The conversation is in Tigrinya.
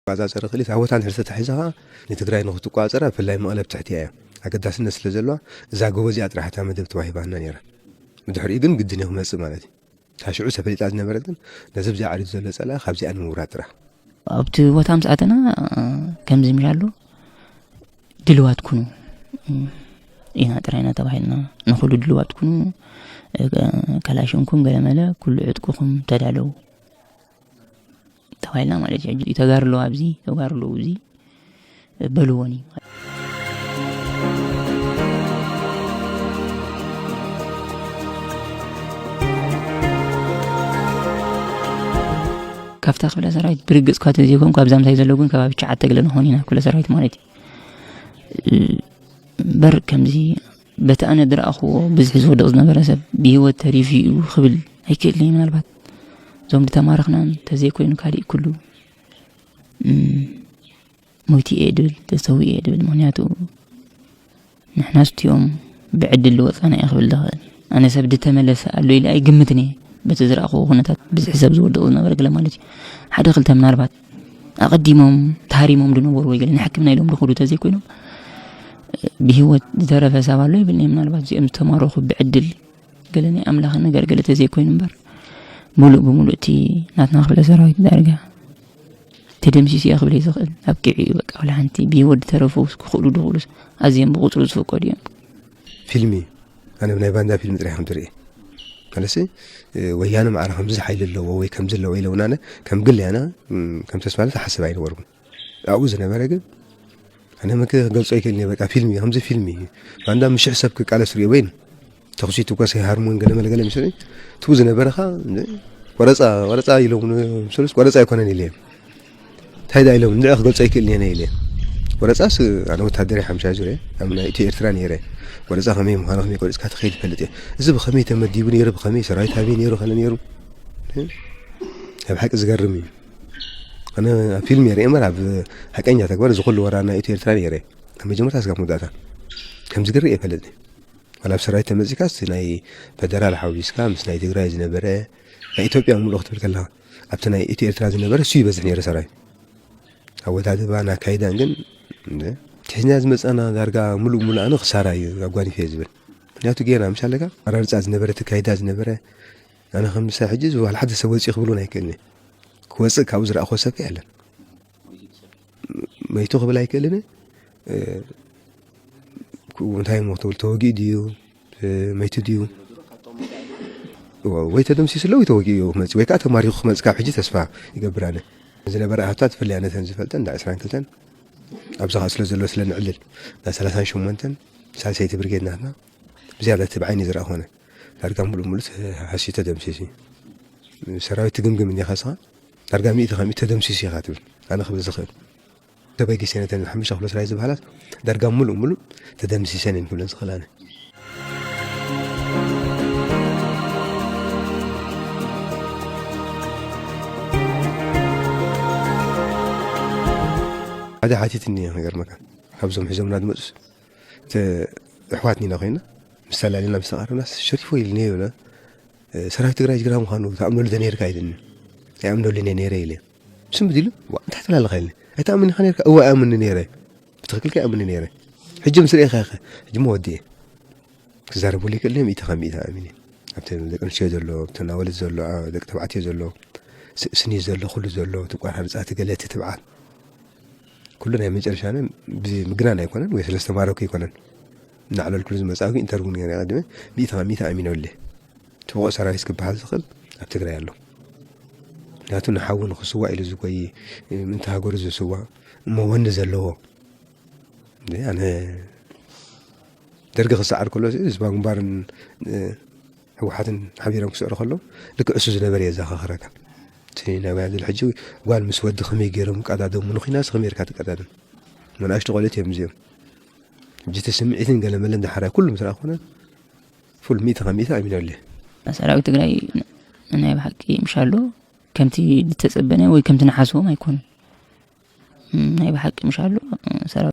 ቆጻጸሪ ክእሊት ኣብ ቦታ እንድሕር ተታሒዛ ኸዓ ንትግራይ ንኽትቆጻጸራ ብፍላይ መቐለ ኣብ ትሕቲኣ እያ። ኣገዳስነት ስለ ዘለዋ እዛ ጎቦ እዚኣ ጥራሕ እታ መደብ ተዋሂባና ነይራ። ብድሕሪኡ ግን ግድን እየ ክመጽእ ማለት እዩ። እታ ሽዑ ተፈሊጣ ዝነበረት ግን ነዚ ብዚኣ ዓሪዱ ዘሎ ጸላኢ ካብዚኣ ንምውራድ ጥራሕ። ኣብቲ ቦታ ምስ ኣተና ከምዚ ምሽ ኣሎ ድልዋት ኩኑ ኢና ጥራይና ተባሂልና። ንኹሉ ድልዋት ኩኑ፣ ከላሽንኩም ገለመለ ኩሉ ዕጥቅኹም ተዳለው ተባሂልና ማለት እዩ። ሕጂ ተጋርሎ ኣብዚ ተጋርሎ እዚ በልዎን እዩ። ካብታ ክፍለ ሰራዊት ብርግጽ እኳ ተዘይኮንኩ ኣብዛ ምሳይ ዘሎ ግን ከባቢ ትሽዓተ ገለ ንኾን ኢና ክፍለ ሰራዊት ማለት እዩ። እምበር ከምዚ በቲ ኣነ ዝረኣኽዎ ብዝሒ ዝወድቕ ዝነበረ ሰብ ብህይወት ተሪፉ እዩ ክብል ኣይክእልን እዩ። ምናልባት እዞም ዝተማረኽናን ተዘይኮይኑ ካሊእ ኩሉ ሞይቱ እየ ድብል ተሰዊኡ እየ ድብል። ምክንያቱ ንሕና ስቲኦም ብዕድል ዝወፃና እየ ክብል ዝኽእል። ኣነ ሰብ ዝተመለሰ ኣሎ ኢለ ኣይግምትን እየ። በቲ ዝረኣኽዎ ኩነታት ብዝሒ ሰብ ዝወድቕ ዝነበረ ገለ ማለት እዩ። ሓደ ክልተ ምናልባት ኣቐዲሞም ተሃሪሞም ዝነበሩ ወይ ገለ ንሕክምና ኢሎም ዝኸዱ ተዘይኮይኖም ብህይወት ዝተረፈ ሰብ ኣሎ ይብልኒ። ምናልባት እዚኦም ዝተማረኹ ብዕድል ገለ ናይ ኣምላኽ ነገር ገለ ተዘይኮይኑ እምበር፣ ሙሉእ ብሙሉእ እቲ ናትና ክፍለ ሰራዊት ዳርጋ ተደምሲሱ እያ ክብል እየ ዝኽእል። ኣብቂዑ እዩ በቃ። ወላ ሓንቲ ብህይወት ዝተረፉ ክኽእሉ ድኽእሉስ ኣዝዮም ብቁፅሪ ዝፍቀዱ እዮም። ፊልሚ፣ ኣነ ብናይ ባንዳ ፊልሚ ጥራሕ ከም ትርኢ። ማለትሲ፣ እ፣ ወያነ ማዕረ ከምዚ ሓይሊ ኣለዎ ወይ ከምዚ ኣለዎ ኢለውና፣ ኣነ ከም ግል ያና፣ እም፣ ከም ተስፋለ ተሓስብ ኣይነበርኩን። ኣብኡ ዝነበረ ግን ኣነ መከ ክገልጾ ኣይክእልን እየ። በቃ ፊልም እዩ፣ ከምዚ ፊልም እዩ። ባንዳ ምሽሕ ሰብ ክቃለስ ሪኦ በይኑ ተኹሲ ትኮስ ሃርሞን ገለ መለ ገለ ምስለኝ ትቡ ዝነበረኻ እንደ ቆረጻ፣ ቆረጻ ኢሎም ምስሉስ ቆረጻ ኣይኮነን ኢለ እየ። እንታይ ዳ ኢሎም ንዕ ክገልጾ ኣይክእልን እየ ኢለ። ቆረጻስ ኣነ ወታደር ሓምሻ ዙር እየ። ኣብ ናይ ኢትዮ ኤርትራ ነይረ። ቆረጻ ከመይ ምዃኑ ከመይ ቆሪጽካ ትኸይድ ይፈልጥ እየ። እዚ ብኸመይ ተመዲቡ ነይሩ፣ ብኸመይ ሰራዊት ኣበይ ነይሩ፣ ከለ ነይሩ። ኣብ ሓቂ ዝገርም እዩ። ኣነ ኣብ ፊልም እየ ርእየ እምበር ኣብ ሓቀኛ ተግባር እዚ ኩሉ ወራር ናይ ኢትዮ ኤርትራ ነይረ። ካብ መጀመርታ እስካብ መወዳእታ። ከምዚ ግን ርእየ ኣይፈልጥን። ዋላ ኣብ ሰራዊት ተመጺእካስ ናይ ፈደራል ሓዊስካ ምስ ናይ ትግራይ ዝነበረ፣ ናይ ኢትዮጵያ ምሉእ ክትብል ከለኻ፣ ኣብቲ ናይ ኢትዮ ኤርትራ ዝነበረ እሱ ይበዝሕ ነይረ ሰራዊት። ኣወዳድባን ኣካይዳን ግን፣ እንደ፣ ትሒዝና ዝመጻና ዳርጋ ሙሉእ ሙሉእ ኣነ ክሳራ እዩ ኣጓኒፈ ዝብል። ምክንያቱ ጌና ምሽ ኣለካ፣ ኣራርጻ ዝነበረ፣ ተካይዳ ዝነበረ፣ ኣነ ከም ምሳይ ሕጂ እዚ ዋላ ሓደ ሰብ ወጺኡ ክብል እውን ኣይክእልን እየ። ክወጽእ ካብኡ ዝረኣኽዎ ሰብ ከ የለን። መይቱ ክብል ኣይክእልን እየ። እ፣ ክኡ እንታይ እሞ ክትብል፣ ተወጊኡ ድዩ? እ፣ መይቱ ድዩ? ወ-፣ ወይ ተደምሲሱ ኣሎ ወይ ተወጊኡ ክመጽእ፣ ወይ ከዓ ተማሪኹ ክመጽእ ካብ ሕጂ ተስፋ ይገብር ኣነ። ዝነበረ ኣህታት ፍልያ ነተን ዝፈልጠን እንዳ ዕስራን ክልተን ኣብዛ ከዓ ስለ ዘሎ ስለ ንዕልል እንዳ ሰላሳን ሸሞንተን ሳልሰይቲ ብርጌድ ናትና ብዝያዳ እቲ ብዓይኒ ዝረኣ ኮነ። ዳርጋ ሙሉእ ሙሉእ ሃስዩ ተደምሲሱ እዩ። ሰራዊት ትግምግም እንዲኻ ስኻ ዳርጋ ሚእቲ ካብ ሚእቲ ተደምሲሱ ኢኻ ትብል። ኣነ ክብል ዝኽእል ተበጊሰ ነተን ሓሙሽተ ክፍለ ሰራዊት ዝበሃላት ዳርጋ ሙሉእ ሙሉእ ተደምሲሰን እየን ክብለን ዝኽእል ኣነ። ሓደ ሓቲትኒ እየ ክገርመካ። ካብዞም ሒዞምና ዝመፁስ እቲ ኣሕዋት ኒና ኮይና ምስ ተላሊና ምስ ተቃረብና ሸሪፎ ኢልኒ ይብለ። ሰራዊት ትግራይ ጅግና ምዃኑ ትኣምነሉ ዶ ነይርካ ኢልኒ። ኣይኣምነሉን እየ ነይረ ኢለ። ስም ብዲሉ ዋ እንታይ ትላለኻ ኢልኒ። ኣይትኣምን ኢኻ ነይርካ? እወ ኣይኣምኒ ነይረ። ብትኽክል ከይኣምኒ ነይረ። ሕጂ ምስ ርእኻ ኢኻ ሕጂ መወዲኤ። ክዛረበሉ ይክእል እየ፣ ሚእቲ ካብ ሚእቲ ኣሚን እየ። ኣብቲ ደቂ ኣንስትዮ ዘሎ፣ ኣብቲ ኣዋልድ ዘሎ፣ ደቂ ተባዕትዮ ዘሎ፣ ስ-፣ ስኒ ዘሎ፣ ኩሉ ዘሎ፣ እቲ ቆራርፃ፣ እቲ ገለ፣ እቲ ትብዓት። ኩሉ ናይ መጨረሻ ነ-፣ ብምግናን ኣይኮነን ወይ ስለ ዝተማረኩ ኣይኮነን። እናዕለልኩሉ ዝመጻእኩ ኢንተርቪው ነይረ ቀዲመ፣ ሚእቲ ካብ ሚእቲ ኣሚነሉ እየ። እቲ ብቑዕ ሰራዊት ክበሃል ዝኽእል ኣብ ትግራይ ኣሎ። ምክንያቱ ንሓዉ ንኽስዋእ ኢሉ ዝጎይ፣ ምእንቲ ሃገሩ ዝስዋእ፣ እሞ ወኒ ዘለዎ። እንዴ፣ ኣነ ደርጊ ክሰዓር ከሎ ህዝባዊ ግንባርን፣ እ፣ ህወሓትን ሓቢሮም ክስዕሩ ከለዉ ልክዕ እሱ ዝነበረ እየ ዘኻኽረካ። እቲ ናይ ወያነ ዘሎ ሕጂ ጓል ምስ ወዲ ከመይ ገይሮም ይቀዳደሙ፣ ንኹናትስ ከመይ ጌርካ ትቀዳደም? ንኣሽቱ ቆልዑት እዮም እዚኦም። ሕጂ እቲ ስምዒትን ገለ መለን ዳሕራይ ኩሉ ምስ ረኣኹ ኮነ ፉል ሚእቲ ካብ ሚእቲ ኣሚነሉ እየ። ሰራዊት ትግራይ ን-፣ ናይ ብሓቂ ምሽ ኣሎ፣ ከምቲ ዝተጸበነ ወይ ከምቲ ንሓስቦም ኣይኮኑን። ናይ ብሓቂ ምሽ ኣሎ፣ ሰራዊት